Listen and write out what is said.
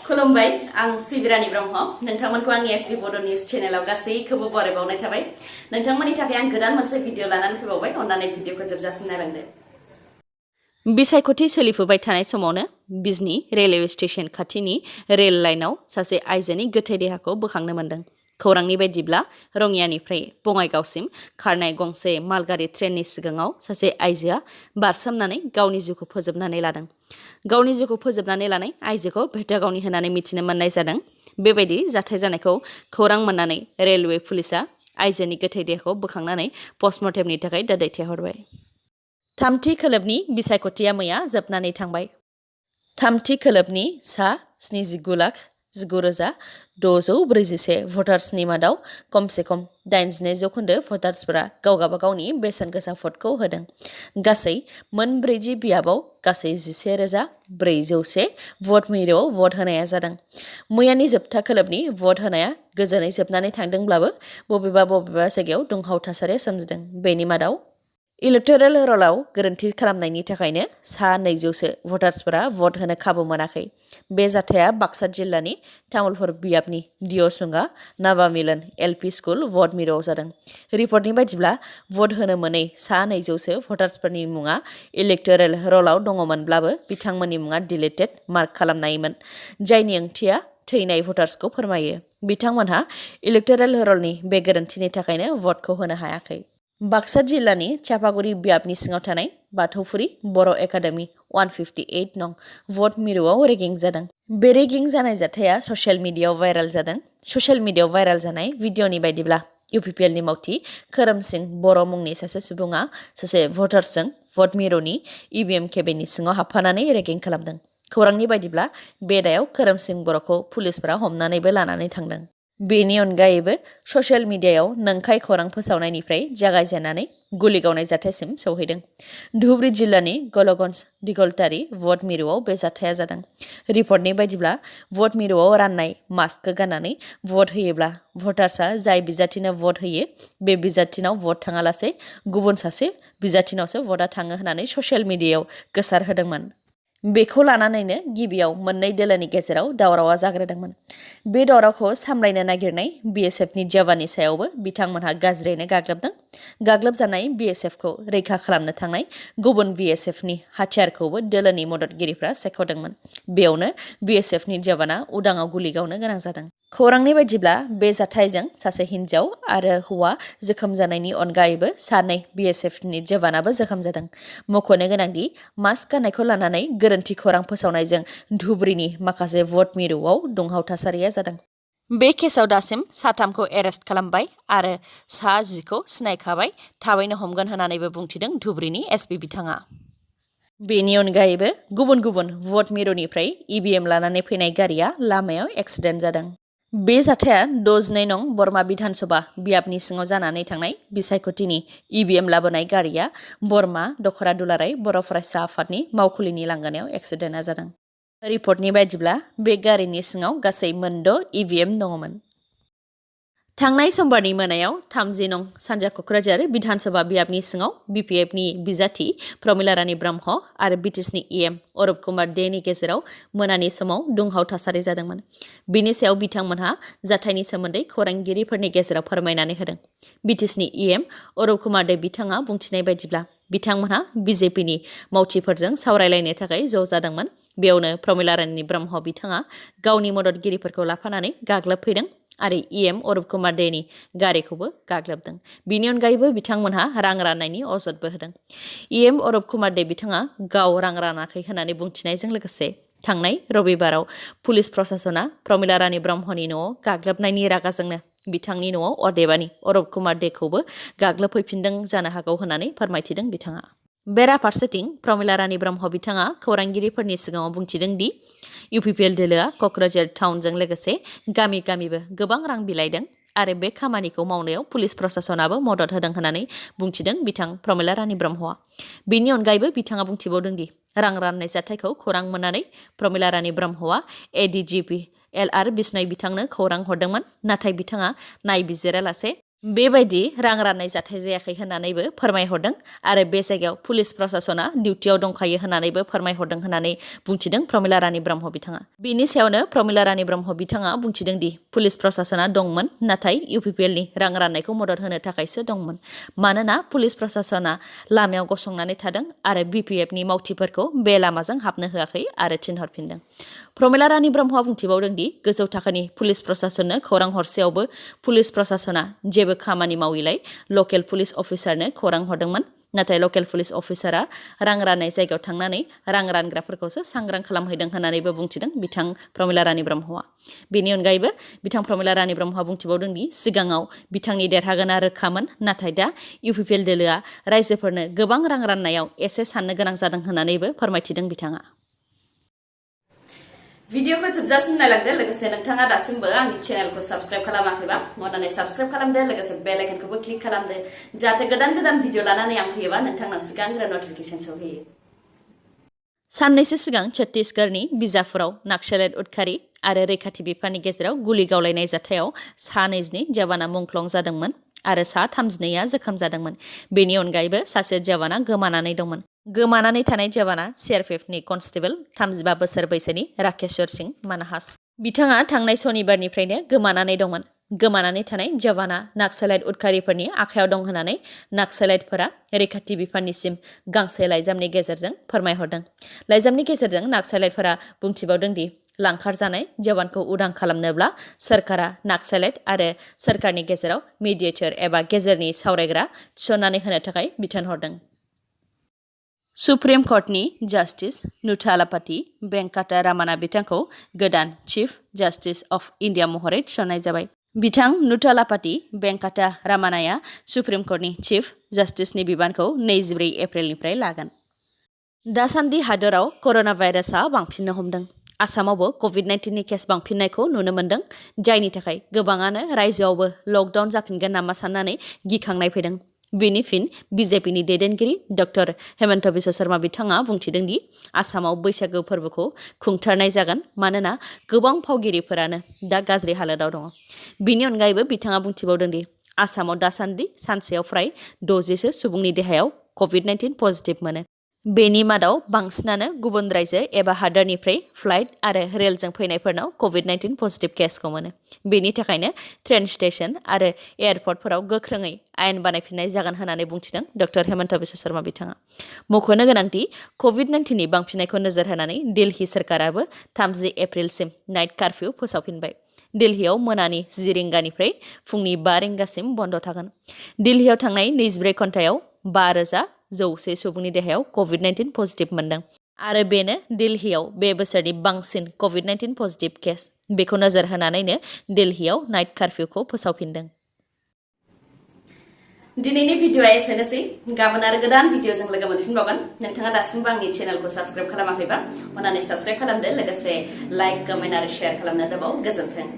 खुलुमबाय आं सिबिरानि ब्रह्म नोंथांमोनखौ आंनि एसबी बड' निउज चेनेलाव गासैखौबो बरायबावनाय थाबाय नोंथांमोननि थाखाय आं गोदान मोनसे भिडिअ लानानै फैबावबाय अन्नानै भिडिअखौ जोबजासिम नायलांदो बिसायख'थि सोलिफुबाय थानाय समावनो बिजनी रेलवे स्टेशन खाथिनि रेल लाइनआव सासे आइजोनि गोथै देहाखौ बोखांनो मोन्दों। खौरांनि बायदिब्ला रङियानिफ्राय बङाइगावसिम खारनाय गंसे मालगारि ट्रेननि सिगाङाव सासे आइजोआ बारसोमनानै गावनि जिउखौ फोजोबनानै लादों। गावनि जिउखौ फोजोबनानै लानाय आइजोखौ भेटागावनि होनानै मिथिनो मोननाय जादों। बेबायदि जाथाय जानायखौ खौरां मोननानै रेलवे पुलिसआ आइजोनि गोथै देहाखौ बोखांनानै पस्टमर्टेमनि थाखाय दैथायहरबाय। थामथि खोलोबनि बिसायख'थिया मैया जोबनानै थांबाय। थामथि खोलोबनि सा 79,19,641 भटार्सनि मादाव खमसे खम 82% भटार्सफोरा गावगाबागावनि बेसेन गोसा भटखौ होदों। गासै मोन 40 बियाबाव गासै 11,401 भट मिरुआव भट होनाया जादों। मैयानि जोबथा खोलोबनि भट होनाया गोजोनै जोबनानै थांदोंब्लाबो बबेबा जायगायाव दुंहाव थासारिया सोमजिदों। बेनि मादाव इलेक्टरेल रलाव गोरोन्थि खालामनायनि थाखायनो सा 200सो भटार्सफोरा भट होनो खाबु मोनाखै। बे जाथाया बाक्सा जिल्लानि तामुलपुर बियाबनि दियसुंगा नाभा मिलन एलपि स्कुल भट मिरुआव जादों। रिपर्टनि बायदिब्ला भट होनो मोनै सा 200सो भटार्सफोरनि मुङा इलेक्टरेल रलाव दङमोनब्लाबो बिथांमोननि मुङा डिलिटेड मार्क खालामनायमोन, जायनि ओंथिया थैनाय भटार्सखौ फोरमायो। बिथांमोनहा इलेक्टरेल रलनि बे गोरोन्थिनि थाखायनो भटखौ होनो हायाखै। बाक्सा जिल्लानि चापागुरि बियाबनि सिङाव थानाय बाथौफुरि बर' एकाडेमि 158 नं भट मिरुआव रेगिं जादों। बे रेगिं जानाय जाथाया ससियेल मिडियायाव भाइरेल जादों। ससियेल मिडियायाव भाइरेल जानाय भिडिअनि बायदिब्ला इउपिपिएलनि मावथि खोरोमसिं बर' मुंनि सासे सुबुङा सासे भटार्सजों भट मिरुनि इभिएम केबिननि सिङाव हाबफानानै रेगिं खालामदों। खौरांनि बायदिब्ला बे दायाव खोरोमसिं बर'खौ पुलिसफोरा हमनानैबो लानानै थांदों। बेनि अनगायैबो ससियेल मिडियायाव नंखाय खौरां फोसावनायनिफ्राय जागायजेननानै गुलि गावनाय जाथायसिम सौहैदों। धुबुरी जिल्लानि गलगन्ज दिगलटारि भट मिरुआव बे जाथाया जादों। रिपर्टनि बायदिब्ला भट मिरुआव राननाय मास्कखौ गाननानै भट होयोब्ला भटार्सआ जाय बिजाथिनो भट होयो बे बिजाथिनाव भट थाङालासे गुबुन सासे बिजाथिनावसो भटआ थाङो होननानै ससियेल मिडियायाव गोसारहोदोंमोन। बेखौ लानानैनो गिबियाव मोननै दोलोनि गेजेराव दावरावआ जाग्रोदोंमोन। बे दावरावखौ सामलायनो नागिरनाय बिएसएफनि जवाननि सायावबो बिथांमोनहा गाज्रियैनो गाग्लोबदों। गाग्लोबजानाय बिएसएफखौ रैखा खालामनो थांनाय गुबुन बिएसएफनि हाथियारखौबो दोलोनि मददगिरिफ्रा सेख'दोंमोन। बेयावनो बिएसएफनि जवाना उदाङाव गुलि गावनो गोनां जादों। खौरांनि बायदिब्ला बे जाथायजों सासे हिन्जाव आरो हौवा जोखोम जानायनि अनगायैबो सानै बिएसएफनि जवानाबो जोखोम जादों। मख'नो गोनांदि मास्क गाननायखौ लानानै गोरोन्थि खौरां फोसावनायजों धुबुरीनि माखासे भट मिरुआव दुंहाव थासारिया जादों। बे केसआव दासिम साथामखौ एरेस्ट खालामबाय आरो सा 10खौ सिनायखाबाय, थाबैनो हमगोन होननानैबो बुंथिदों धुबुरीनि एसपि बिथाङा। बेनि अनगायैबो गुबुन गुबुन भट मिरुनिफ्राय इभिएम लानानै फैनाय गारिया लामायाव एक्सिडेन्ट जादों। बे जाथाया 62 नं बरमा बिधानसभा बियाबनि सिङाव जानानै थांनाय बिसायख'थिनि इभिएम लाबोनाय गारिया बरमा दखरा दुलाराय बर' फरायसा आफादनि मावखुलिनि लांगोनायाव एक्सिडेन्टआ जादों। रिपर्टनि बायदिब्ला बे गारिनि सिङाव गासै मोनद' इभिएम दङमोन। थांनाय समबारनि मोनायाव 30 नं सानजा क'क्राझार बिधानसभा बियाबनि सिङाव बिपिएफनि बिजाथि प्रमिला रानी ब्रह्म आरो बिटिसिनि इएम अरुप कुमार देनि गेजेराव मोनानि समाव दुंहाव थासारि जादोंमोन। बिनि सायाव बिथांमोनहा जाथायनि सोमोन्दै खौरांगिरिफोरनि गेजेराव फोरमायनानै होदों। बिटिसिनि इएम अरुप कुमार दे बिथाङा बुंथिनाय बायदिब्ला बिथांमोनहा बिजेपिनि मावथिफोरजों सावरायलायनो थाखाय ज' जादोंमोन। बेयावनो प्रमिला रानी ब्रह्म बिथाङा गावनि मददगिरिफोरखौ लाफानानै गाग्लोबफैदों आरो इएम अरुप कुमार देनि गारिखौबो गाग्लोबदों। बिनि अनगायैबो बिथांमोनहा रां राननायनि अजदबो होदों। इएम अरुप कुमार दे बिथाङा गाव रां रानाखै होननानै बुंथिनायजों लोगोसे थांनाय रबिबाराव पुलिस प्रशासना प्रमिला रानी ब्रह्मनि न'आव गाग्लोबनायनि रागाजोंनो बिथांनि न'आव अदेबानि अरुप कुमार देखौबो गाग्लोबफैफिनदों जानो हागौ होननानै फोरमायथिदों बिथाङा। बेराफारसेथिं प्रमिला रानी ब्रह्म बिथाङा खौरांगिरिफोरनि सिगाङाव बुंथिदों दि इउपिपिएल दोलोआ क'क्राझार टाउनजों लोगोसे गामि गामिबो गोबां रां बिलाइदों आरो बे खामानिखौ मावनायाव पुलिस प्रशासनाबो मदद होदों होननानै बुंथिदों बिथां प्रमिला रानी ब्रह्मआ। बेनि अनगायैबो बिथाङा बुंथिबावदों दि रां राननाय जाथायखौ खौरां मोननानै प्रमिला रानी ब्रह्मआ एडिजिपि LR बिश्नोय बिथांनो खौरां हरदोंमोन, नाथाय बिथाङा नायबिजिरालासे बेबायदि रां राननाय जाथाय जायाखै होननानैबो फोरमायहरदों आरो बे जायगायाव पुलिस प्रशासना डिउटियाव दंखायो होननानैबो फोरमायहरदों होननानै बुंथिदों प्रमिला रानी ब्रह्म बिथाङा। बेनि सायावनो प्रमिला रानी ब्रह्म बिथाङा बुंथिदों दि पुलिस प्रशासना दंमोन नाथाय इउपिपिएलनि रां राननायखौ मदद होनो थाखायसो दंमोन मानोना पुलिस प्रशासना लामायाव गसंनानै थादों आरो बिपिएफनि मावथिफोरखौ बे लामाजों हाबनो होआखै आरो थिनहरफिनदों। प्रमिला रानी ब्रह्मआ बुंथिबावदों दि गोजौ थाखोनि पुलिस प्रशासननो खौरां हरसेयावबो पुलिस प्रशासना जेबो खामानि माविलाय लकेल पुलिस अफिसारनो खौरां हरदोंमोन नाथाय लकेल पुलिस अफिसारा रां राननाय जायगायाव थांनानै रां रानग्राफोरखौसो सांग्रां खालामहैदों होननानैबो बुंथिदों बिथां प्रमिला रानी ब्रह्मआ। बेनि अनगायैबो बिथां प्रमिला रानी ब्रह्मआ बुंथिबावदों दि सिगाङाव बिथांनि देरहागोना रोखामोन नाथाय दा इउपिपिएल दोलोआ रायजोफोरनो गोबां रां राननायाव एसे साननो गोनां जादों होननानैबो फोरमायथिदों बिथाङा। भिडिअखौ जोबजासिम नायलांदो लोगोसे नोंथाङा दासिमबो आंनि चेनेलखौ साबस्क्राइब खालामाखैबा अन्नानै साबस्क्राइब खालामदो लोगोसे बेल आइकनखौबो क्लिक खालामदो जाहाथे गोदान गोदान भिडिअ लानानै आं फैयोबा नोंथांनाव सिगांग्रो नटिफिकेसन सौहैयो। साननैसो सिगां छत्तीसगढ़नि बिजापुराव नाक्सलाइट उदखारि आरो रैखाथि बिफाननि गेजेराव गुलि गावलायनाय जाथायाव सा 22 जवाना मुंख्लं जादोंमोन आरो सा 32 जोखोम जादोंमोन। बेनि अनगायैबो सासे जवाना गोमानानै दंमोन। गोमानानै थानाय जवाना सिआरपिएफनि कनस्टेबल 35 बोसोर बैसोनि राकेश्वर सिंह मानहास। बिथाङा थांनाय सनिबारनिफ्रायनो गोमानानै दंमोन। गोमानानै थानाय जवाना नाक्सलाइट उदखारिफोरनि आखायाव दं होननानै नाक्सलाइटफोरा रैखाथि बिफाननिसिम गांसे लाइजामनि गेजेरजों फोरमायहरदों। लाइजामनि गेजेरजों नाक्सलाइटफोरा बुंथिबावदों दि लांखारजानाय जवानखौ उदां खालामनोब्ला सोरखारा नाक्सलाइट आरो सोरखारनि गेजेराव मिडिएटर एबा गेजेरनि सावरायग्रा थिसननानै होनो थाखाय बिथोन हरदों। सुप्रीम कर्टनि जास्टिस नुथालापाति वेंकटा रामाना बिथांखौ गोदान चिफ जास्टिस अफ इन्डिया महरै थिसननाय जाबाय। बिथां नुथालापाति वेंकटा रामानाया सुप्रीम कर्टनि चिफ जास्टिसनि बिबानखौ 24 एप्रिलनिफ्राय लागोन। दासान्दि हादराव कर'ना भाइरासआ बांफिननो हमदों। आसामावबो कभिड-19नि केस बांफिननायखौ नुनो मोन्दों जायनि थाखाय गोबाङानो रायजोआवबो लकडाउन जाफिनगोन नामा साननानै गिखांनाय फैदों। बेनि फिन बिजेपिनि दैदेनगिरि डक्टर हेमन्त बिश्व शर्मा बिथाङा बुंथिदों दि आसामाव बैसागो फोरबोखौ खुंथारनाय जागोन मानोना गोबां फावगिरिफोरानो दा गाज्रि हालोदाव दङ। बेनि अनगायैबो बिथाङा बुंथिबावदों दि आसामाव दासान्दि सानसेयाव फ्राय 60सो सुबुंनि देहायाव कभिड-19 पजिटिभ मोनो। बेनि मादाव बांसिनानो गुबुन रायजो एबा हादोरनिफ्राय फ्लाइट आरो रेलजों फैनायफोरनाव कभिड-19 पजिटिभ केसखौ मोनो। बेनि थाखायनो ट्रेन स्टेशन आरो एयारपर्टफोराव गोख्रोङै आयेन बानायफिननाय जागोन होननानै बुंथिदों डक्टर हेमन्त बिश्व शर्मा बिथाङा। मख'नो गोनांदि कभिड-19नि बांफिननायखौ नोजोर होनानै दिल्ली सोरखाराबो 30 एप्रिलसिम नाइट कारफिउ फोसावफिनबाय। दिल्लीयाव मोनानि 10 रिंगानिफ्राय फुंनि 5 रिंगासिम बन्द थागोन। दिल्लीयाव थांनाय 24 घन्टायाव 5100 सुबुंनि देहायाव कभिड-19 पजिटिभ मोनदों आरो बेनो दिल्लीयाव बे बोसोरनि बांसिन कभिड-19 पजिटिभ केस। बेखौ नोजोर होनानैनो दिल्लीयाव नाइट कारफिउखौ फोसावफिनदों। दिनैनि भिडिअआ एसेनोसै। गाबोन आरो गोदान भिडिअजों लोगो मोनफिनबावगोन। नोंथाङा दासिमबो आंनि चेनेलखौ साबस्क्राइब खालामाखैबा अन्नानै साबस्क्राइब खालामदो लोगोसे लाइक कमेन्ट आरो शेयार खालामनो दाबाव। गोजोन्थों।